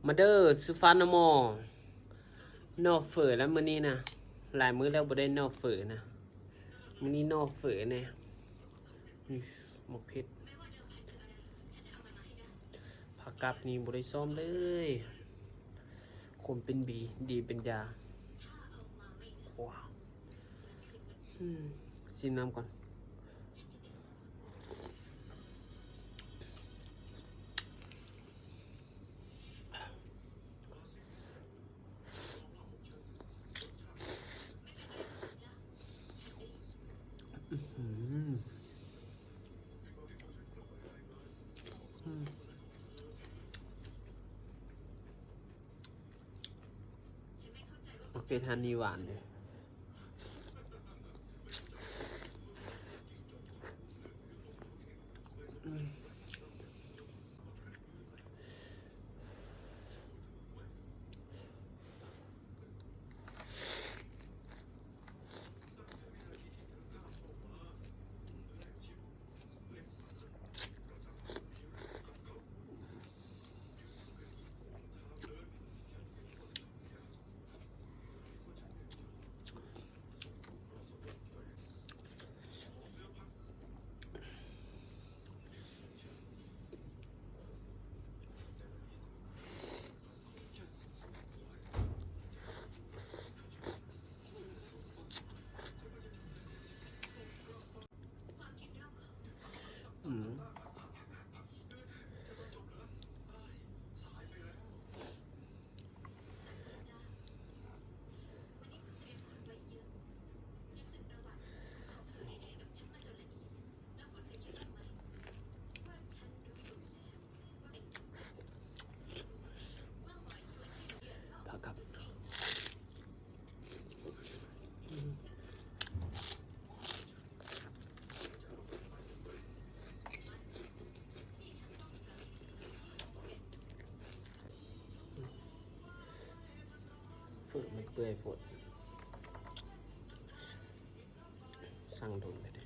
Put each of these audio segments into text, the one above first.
ມາເດີ ສຸຟານະມໍ ໜໍ່ເຝີແລ້ວມື້ນີ້ນະ ຫຼາຍມື້ແລ້ວບໍ່ໄດ້ໜໍ່ເຝີນະ ມື້ນີ້ໜໍ່ເຝີແດ່. ໝາກເຜັດ ຜັກກັບນີ້ບໍ່ໄດ້ຊ້ອມເລີຍ ຂົມເປັນບີ ດີເປັນຢາ. ວ້າວ ອືມ ຊີມນ້ຳກ່ອນ. ໝາກເຜັດຮັນນີ້ຫວານເດ້. ອືມ ພາກັບ ເຝີມັນເປື່ອຍໂພດ ສັ່ງດົນແລ້ວເດ້.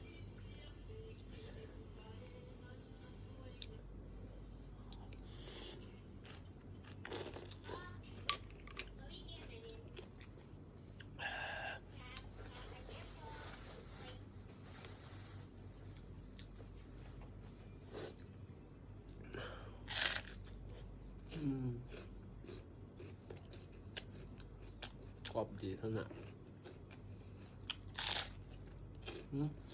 ອືມ ກອບດີຂະໜາດ. ຫືມ